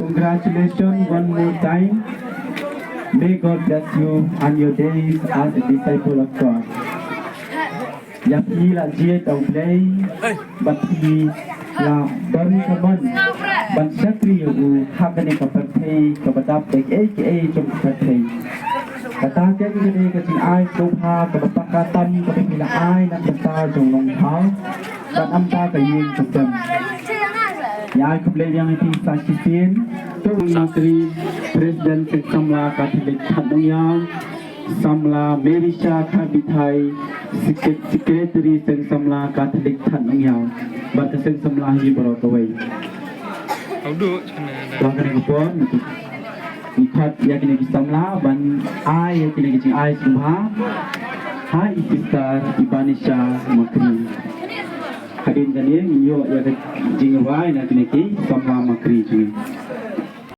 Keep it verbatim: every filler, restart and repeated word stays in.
Congratulations one more time. May God bless you and your days as a disciple of God. Ïa phi la jied da U Blei bad phi la don ka mon ban shakri ïa u ha kane ka pyrthei kaba dap da kiei kiei jong ka pyrthei. Kata kein ka dei ka jingai sngewbha kaba paka tam kaba phi la ai na ka bynta jong u Nongthaw bad na ka bynta ka ïing ka sem. Ïa khublei biang ïa phi sa shisien. To u Makri, President Seng Samla Katholik Thad Nongïaw, Samla Merisha Kharbithai, Secre- Secretary Seng Samla Katholik Thad Nongïaw bad ka Seng Samla hi baroh kawei. Ba kane ka por ngi khot ïa kine ki samla ban ai ïa kine ki jingai sngewbha ha i Sister Ibanisha Makri. Hadien kane ngin ïoh ïa ka jingrwai na kine ki samla Makri jong ngi.